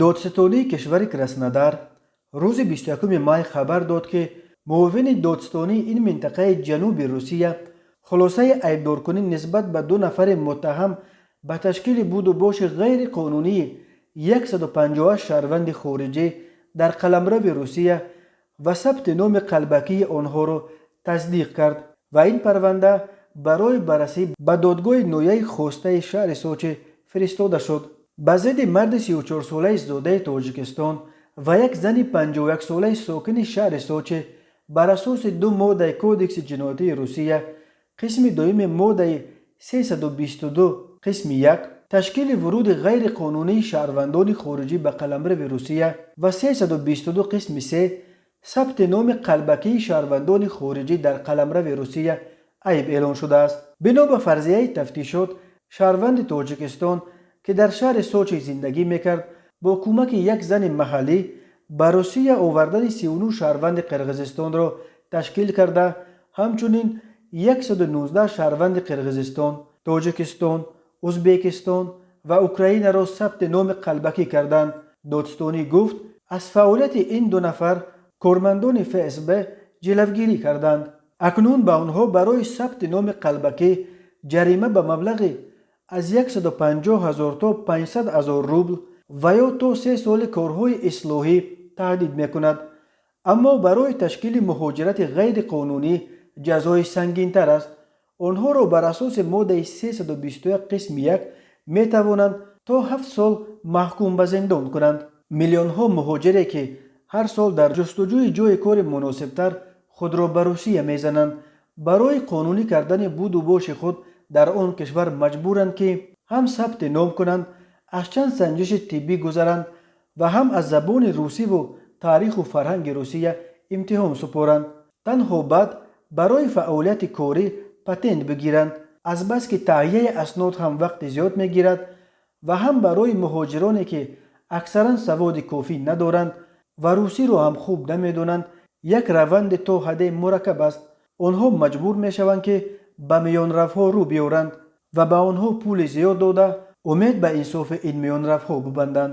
Додситонии кишвари Краснодар рӯзи 21 май хабар дод, ки муовини додситонии ин минтақаи ҷануби Русия хулосаи айбдоркунӣ нисбат ба ду нафари муттаҳам ба ташкили буду боши ғайриқонунии 158 шаҳрванди хориҷӣ дар қаламрави Русия ва сабти номи қалбакии онҳоро тасдиқ кард ва ин парванда барои баррасӣ ба додгоҳи ноҳияи Хостаи шаҳри Сочи фиристода шуд. Ба зидди марди 34-солаи зодаи Тоҷикистон ва як зани 51-солаи сокини шаҳри Сочи бар асоси ду моддаи Кодекси ҷиноятии Русия, қисми дуюми моддаи 322 қисми 1, ташкили вуруди ғайриқонунии шаҳрвандони хориҷӣ ба қаламрави Русия, ва 322 қисми 3, сабти номи қалбакии шаҳрвандони хориҷӣ дар қаламрави Русия айб эълон шудааст. Бино ба фарзияи тафтишот, шаҳрванди Тоҷикистон, ки дар шаҳри Сочи зиндагӣ мекард, бо кӯмаки як зани маҳаллӣ ба Русия овардани 39 шаҳрванди Қирғизистонро ташкил карда, ҳамчунин 119 шаҳрванди Қирғизистон, Тоҷикистон, Узбекистон ва Украинаро сабти номи қалбакӣ карданд. Додситонӣ гуфт, аз фаъолияти ин ду нафар кормандони ФСБ ҷилавгирӣ карданд. Акнун ба онҳо барои сабти номи қалбакӣ ҷарима ба маблағи аз 150 ҳазор то 500 ҳазор рубл ва ё то 3 соли корҳои ислоҳӣ таҳдид мекунад. Аммо барои ташкили муҳоҷирати ғайриқонунӣ ҷазои сангинтар аст. Онҳоро бар асоси моддаи 321 қисми 1 метавонанд то 7 сол маҳкум ба зиндон кунанд. Миллионҳо муҳоҷире, ки ҳар сол дар ҷустуҷӯи ҷойи кори муносибтар худро ба Русия мезананд, барои қонунӣ кардани буду боши худ дар он кишвар маҷбуранд, ки ҳам сабти ном кунанд, аз чанд санҷиши тиббӣ гузаранд ва ҳам аз забони русиву таъриху фарҳанги Русия имтиҳон супоранд. Танҳо баъд барои фаъолияти корӣ патент бигиранд. Азбаски таҳияи аснод ҳам вақти зиёд мегирад ва ҳам барои муҳоҷироне, ки аксаран саводи кофӣ надоранд ва русиро ҳам хуб намедонанд, як раванди то ҳадде мураккаб аст. Онҳо маҷбур мешаванд, ки ба миёнравҳо рӯ биёранд ва ба онҳо пули зиёд дода, умед ба инсофи ин миёнравҳо бубанданд.